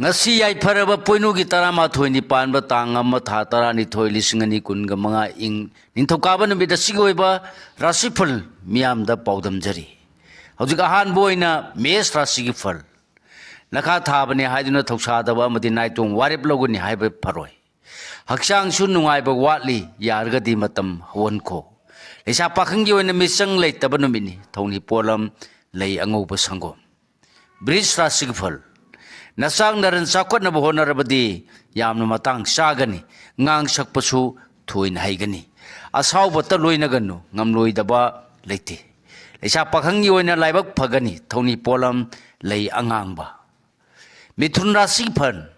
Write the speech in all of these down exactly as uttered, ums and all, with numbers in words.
ꯉꯁꯤ ꯌꯥꯏꯐꯔꯕ ꯄꯣꯏꯅꯨꯒꯤ ꯇꯔꯥꯃꯥꯊꯣꯏꯅꯤ ꯄꯥꯟꯕ ꯇꯥꯡ ꯑꯃ, ꯊꯥ ꯇꯔꯥꯅꯤꯊꯣꯏ, ꯂꯤꯁꯤꯡ ꯑꯅꯤ ꯀꯨꯟꯒ ꯃꯉꯥ, ꯏꯪ ꯅꯤꯡꯊꯧꯀꯥꯕ ꯅꯨꯃꯤꯠ ꯑꯁꯤꯒꯤ ꯑꯣꯏꯕ ꯔꯥꯁꯤꯐꯜ ꯃꯤꯌꯥꯝꯗ ꯄꯥꯎꯗꯝꯖꯔꯤ꯫ ꯍꯧꯖꯤꯛ ꯑꯍꯥꯟꯕ ꯑꯣꯏꯅ ꯃꯦꯁ ꯔꯥꯁꯤꯒꯤ ꯐꯜ꯫ ꯅꯈꯥ ꯊꯥꯕꯅꯤ ꯍꯥꯏꯗꯨꯅ ꯊꯧꯁꯥꯗꯕ ꯑꯃꯗꯤ ꯅꯥꯏꯇꯣꯝ ꯋꯥꯔꯦꯞ ꯂꯧꯒꯅꯤ ꯍꯥꯏꯕ ꯐꯔꯣꯏ꯫ ꯍꯛꯆꯥꯡꯁꯨ ꯅꯨꯡꯉꯥꯏꯕ ꯋꯥꯠꯂꯤ, ꯌꯥꯔꯒꯗꯤ ꯃꯇꯝ ꯍꯧꯍꯟꯈꯣ꯫ ꯂꯩꯁꯥ ꯄꯥꯈꯪꯒꯤ ꯑꯣꯏꯅ ꯃꯤꯆꯪ ꯂꯩꯇꯕ ꯅꯨꯃꯤꯠꯅꯤ, ꯊꯧꯅꯤ ꯄꯣꯠꯂꯝ ꯂꯩ ꯑꯉꯧꯕ ꯁꯪꯒꯣꯝ꯫ ꯕ꯭ꯔꯤꯖ ꯔꯥꯁꯤꯒꯤ ꯐꯜ꯫ ꯅꯆꯥꯡ ꯅꯔꯟ ꯆꯥꯎꯈꯠꯅꯕ ꯍꯣꯠꯅꯔꯕꯗꯤ ꯌꯥꯝꯅ ꯃꯇꯥꯡ ꯆꯥꯒꯅꯤ, ꯉꯥꯡ ꯁꯛꯄꯁꯨ ꯊꯣꯏꯅ ꯍꯩꯒꯅꯤ꯫ ꯑꯁꯥꯎꯕꯇ ꯂꯣꯏꯅꯒꯅꯨ, ꯉꯝꯂꯣꯏꯗꯕ ꯂꯩꯇꯦ꯫ ꯂꯩꯁꯥ ꯄꯥꯈꯪꯒꯤ ꯑꯣꯏꯅ ꯂꯥꯏꯕꯛ ꯐꯒꯅꯤ, ꯊꯧꯅꯤ ꯄꯣꯠꯂꯝ ꯂꯩ ꯑꯉꯥꯡꯕ꯫ ꯃꯤꯊꯨꯟ ꯔꯥꯁꯤꯒꯤ ꯐꯜ꯫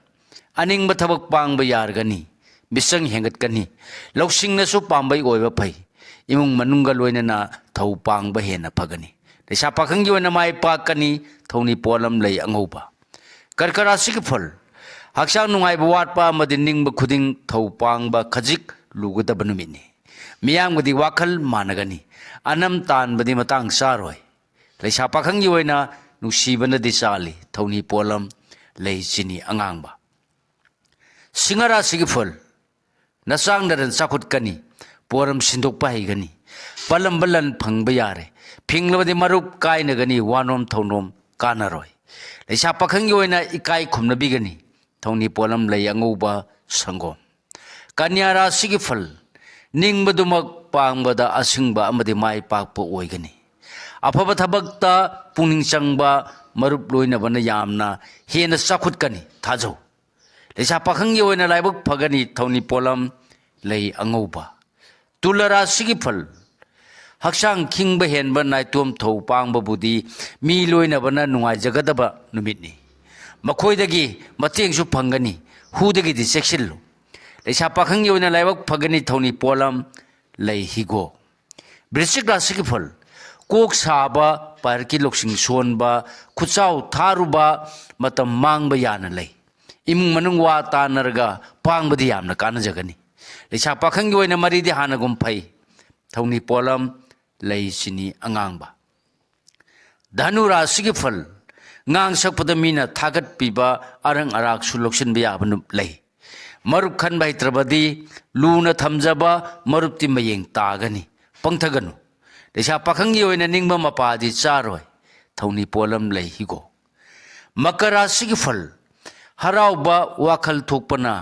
ꯑꯅꯤꯡꯕ ꯊꯕꯛ ꯄꯥꯡꯕ ꯌꯥꯔꯒꯅꯤ, ꯃꯤꯆꯪ ꯍꯦꯟꯒꯠꯀꯅꯤ꯫ ꯂꯧꯁꯤꯡꯅꯁꯨ ꯄꯥꯝꯕꯩ ꯑꯣꯏꯕ ꯐꯩ꯫ ꯏꯃꯨꯡ ꯃꯅꯨꯡꯒ ꯂꯣꯏꯅꯅ ꯊꯧ ꯄꯥꯡꯕ ꯍꯦꯟꯅ ꯐꯒꯅꯤ꯫ ꯂꯩꯁꯥ ꯄꯥꯈꯪꯒꯤ ꯑꯣꯏꯅ ꯃꯥꯏ ꯄꯥꯛꯀꯅꯤ, ꯊꯧꯅꯤ ꯄꯣꯠꯂꯝ ꯂꯩ ꯑꯉꯧꯕ꯫ ꯀꯔꯀ ꯔꯥꯁꯤꯒꯤ ꯐꯜ꯫ ꯍꯛꯆꯥꯡ ꯅꯨꯡꯉꯥꯏꯕ ꯋꯥꯠꯄ ꯑꯃꯗꯤ ꯅꯤꯡꯕ ꯈꯨꯗꯤꯡ ꯊꯧ ꯄꯥꯡꯕ ꯈꯖꯤꯛ ꯂꯨꯒꯗꯕ ꯅꯨꯃꯤꯠꯅꯤ꯫ ꯃꯤꯌꯥꯝꯒꯗꯤ ꯋꯥꯈꯜ ꯃꯥꯟꯅꯒꯅꯤ꯫ ꯑꯅꯝ ꯇꯥꯟꯕꯗꯤ ꯃꯇꯥꯡ ꯆꯥꯔꯣꯏ꯫ ꯂꯩꯁꯥ ꯄꯥꯈꯪꯒꯤ ꯑꯣꯏꯅ ꯅꯨꯡꯁꯤꯕꯅꯗꯤ ꯆꯥꯜꯂꯤ, ꯊꯧꯅꯤ ꯄꯣꯠꯂꯝ ꯂꯩ ꯆꯤꯅꯤ ꯑꯉꯥꯡꯕ꯫ ꯁꯤꯡꯍ ꯔꯥꯁꯤꯒꯤ ꯐꯜ꯫ ꯅꯆꯥꯡ ꯅꯔꯟ ꯆꯥꯎꯈꯠꯀꯅꯤ, ꯄꯣꯔꯝ ꯁꯤꯟꯗꯣꯛꯄ ꯍꯩꯒꯅꯤ꯫ ꯄꯜꯂꯝꯕ ꯂꯟ ꯐꯪꯕ ꯌꯥꯔꯦ꯫ ꯐꯤꯡꯂꯕꯗꯤ ꯃꯔꯨꯞ ꯀꯥꯏꯅꯒꯅꯤ, ꯋꯥꯅꯣꯝ ꯊꯧꯅꯣꯝ ꯀꯥꯟꯅꯔꯣꯏ꯫ ꯂꯩꯁꯥ ꯄꯥꯈꯪꯒꯤ ꯑꯣꯏꯅ ꯏꯀꯥꯏ ꯈꯨꯝꯅꯕꯤꯒꯅꯤ, ꯊꯧꯅꯤ ꯄꯣꯠꯂꯝ ꯂꯩ ꯑꯉꯧꯕ ꯁꯪꯒꯣꯝ꯫ ꯀꯟꯌꯥ ꯔꯥꯁꯤꯒꯤ ꯐꯜ꯫ ꯅꯤꯡꯕꯗꯨꯃꯛ ꯄꯥꯡꯕꯗ ꯑꯁꯤꯡꯕ ꯑꯃꯗꯤ ꯃꯥꯏ ꯄꯥꯛꯄ ꯑꯣꯏꯒꯅꯤ꯫ ꯑꯐꯕ ꯊꯕꯛꯇ ꯄꯨꯛꯅꯤꯡ ꯆꯪꯕ ꯃꯔꯨꯞ ꯂꯣꯏꯅꯕꯅ ꯌꯥꯝꯅ ꯍꯦꯟꯅ ꯆꯥꯎꯈꯠꯀꯅꯤ, ꯊꯥꯖꯧ꯫ ꯂꯩꯁꯥ ꯄꯥꯈꯪꯒꯤ ꯑꯣꯏꯅ ꯂꯥꯏꯕꯛ ꯐꯒꯅꯤ, ꯊꯧꯅꯤ ꯄꯣꯠꯂꯝ ꯂꯩ ꯑꯉꯧꯕ꯫ ꯇꯨꯂ ꯔꯥꯁꯤꯒꯤ ꯐꯜ꯫ ꯍꯛꯆꯥꯡ ꯈꯤꯡꯕ ꯍꯦꯟꯕ ꯅꯥꯏꯇꯣꯝ ꯊꯧ ꯄꯥꯡꯕꯕꯨꯗꯤ ꯃꯤ ꯂꯣꯏꯅꯕꯅ ꯅꯨꯡꯉꯥꯏꯖꯒꯗꯕ ꯅꯨꯃꯤꯠꯅꯤ꯫ ꯃꯈꯣꯏꯗꯒꯤ ꯃꯇꯦꯡꯁꯨ ꯐꯪꯒꯅꯤ, ꯍꯨꯗꯒꯤꯗꯤ ꯆꯦꯛꯁꯤꯜꯂꯨ꯫ ꯂꯩꯁꯥ ꯄꯥꯈꯪꯒꯤ ꯑꯣꯏꯅ ꯂꯥꯏꯕꯛ ꯐꯒꯅꯤ, ꯊꯧꯅꯤ ꯄꯣꯠꯂꯝ ꯂꯩ ꯍꯤꯒꯣꯛ꯫ ꯕ꯭ꯔꯤꯁꯤꯛ ꯔꯥꯁꯤꯒꯤ ꯐꯜ꯫ ꯀꯣꯛ ꯁꯥꯕ, ꯄꯥꯏꯔꯛꯀꯤ ꯂꯧꯁꯤꯡ ꯁꯣꯟꯕ, ꯈꯨꯠꯆꯥꯎ ꯊꯥꯔꯨꯕ, ꯃꯇꯝ ꯃꯥꯡꯕ ꯌꯥꯅ ꯂꯩ꯫ ꯏꯃꯨꯡ ꯃꯅꯨꯡ ꯋꯥ ꯇꯥꯅꯔꯒ ꯄꯥꯡꯕꯗꯤ ꯌꯥꯝꯅ ꯀꯥꯟꯅꯖꯒꯅꯤ꯫ ꯂꯩꯁꯥ ꯄꯥꯈꯪꯒꯤ ꯑꯣꯏꯅ ꯃꯔꯤꯗꯤ ꯍꯥꯟꯅꯒꯨꯝ ꯐꯩ꯫ ꯊꯧꯅꯤ ꯄꯣꯠꯂꯝ ꯂꯩ ꯆꯤꯅꯤ ꯑꯉꯥꯡꯕ꯫ ꯙꯅꯨ ꯔꯥꯁꯤꯒꯤ ꯐꯜ꯫ ꯉꯥꯡꯁꯛꯄꯗ ꯃꯤꯅ ꯊꯥꯒꯠꯄꯤꯕ ꯑꯔꯪ ꯑꯔꯥꯛꯁꯨ ꯂꯧꯁꯤꯟꯕ ꯌꯥꯕ ꯂꯩ꯫ ꯃꯔꯨꯞ ꯈꯟꯕ ꯍꯩꯇ꯭ꯔꯕꯗꯤ ꯂꯨꯅ ꯊꯝꯖꯕ ꯃꯔꯨꯞꯇꯤ ꯃꯌꯦꯡ ꯇꯥꯒꯅꯤ꯫ ꯄꯪꯊꯒꯅꯨ꯫ ꯂꯩꯁꯥ ꯄꯥꯈꯪꯒꯤ ꯑꯣꯏꯅ ꯅꯤꯡꯕ ꯃꯄꯥꯗꯤ ꯆꯥꯔꯣꯏ꯫ ꯊꯧꯅꯤ ꯄꯣꯠꯂꯝ ꯂꯩ ꯍꯤꯒꯣ꯫ ꯃꯀꯔ ꯔꯥꯁꯤꯒꯤ ꯐꯜ꯫ ꯍꯔꯥꯎꯕ ꯋꯥꯈꯜ ꯊꯣꯛꯄꯅ